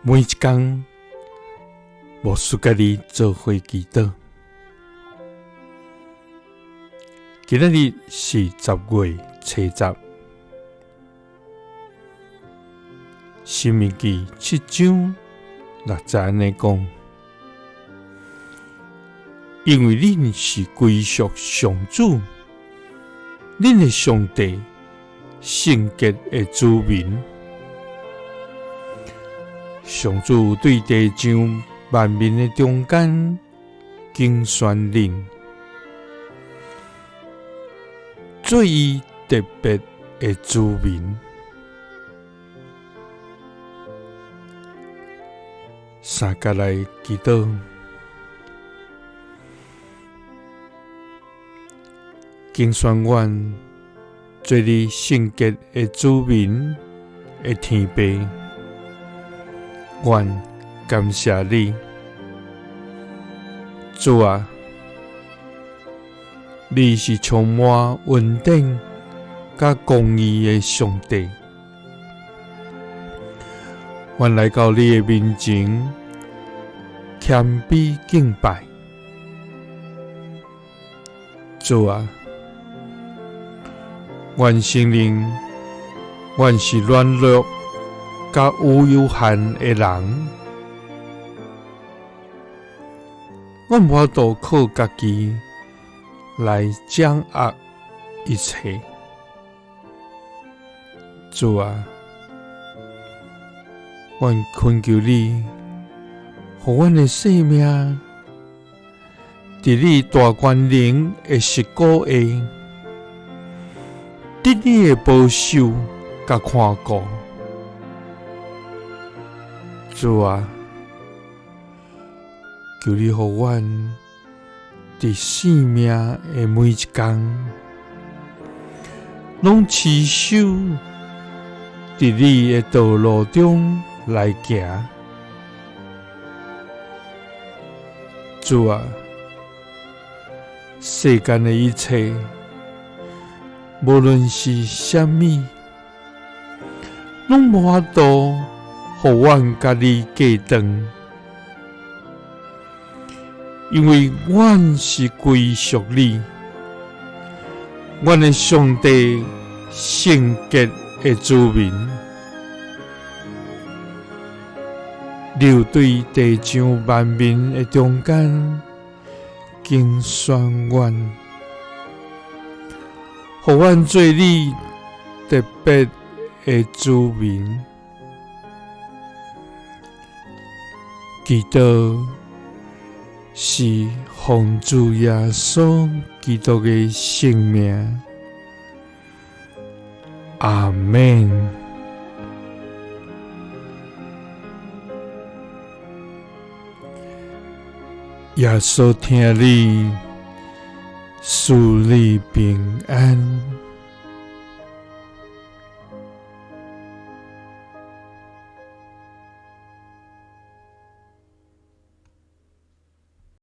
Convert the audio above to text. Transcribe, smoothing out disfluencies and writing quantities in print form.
每一工，牧师佮你做伙祈祷。今仔日是10月初10，申命记7章6节按呢讲：因为恁是归属上主，恁的上帝圣洁的子民。上主对地上万民的中间拣选恁，做伊特别的子民。三角来祈祷，拣选阮做你圣洁的子民的天父，阮感谢你，主啊，你是充满恩典佮公义的上帝。阮来到你的面前，谦卑敬拜。主啊，阮承认，阮是软弱佮有有限的人，阮无法度靠家己来掌握一切。主啊，阮恳求你，予阮的生命伫你大权能的祝福下，得你的保守佮看顾。主啊，求你予阮伫生命的每一工，拢持守伫你的道路中来行。主啊，世间的一切，无论是啥物，拢无法度予阮佮你隔断，因为阮是归属你，阮的上帝圣洁的子民。你有对地上万民的中间拣选阮，予阮做你特别的子民。祈祷是奉主耶稣基督的圣名。阿们。耶稣疼你，赐你平安。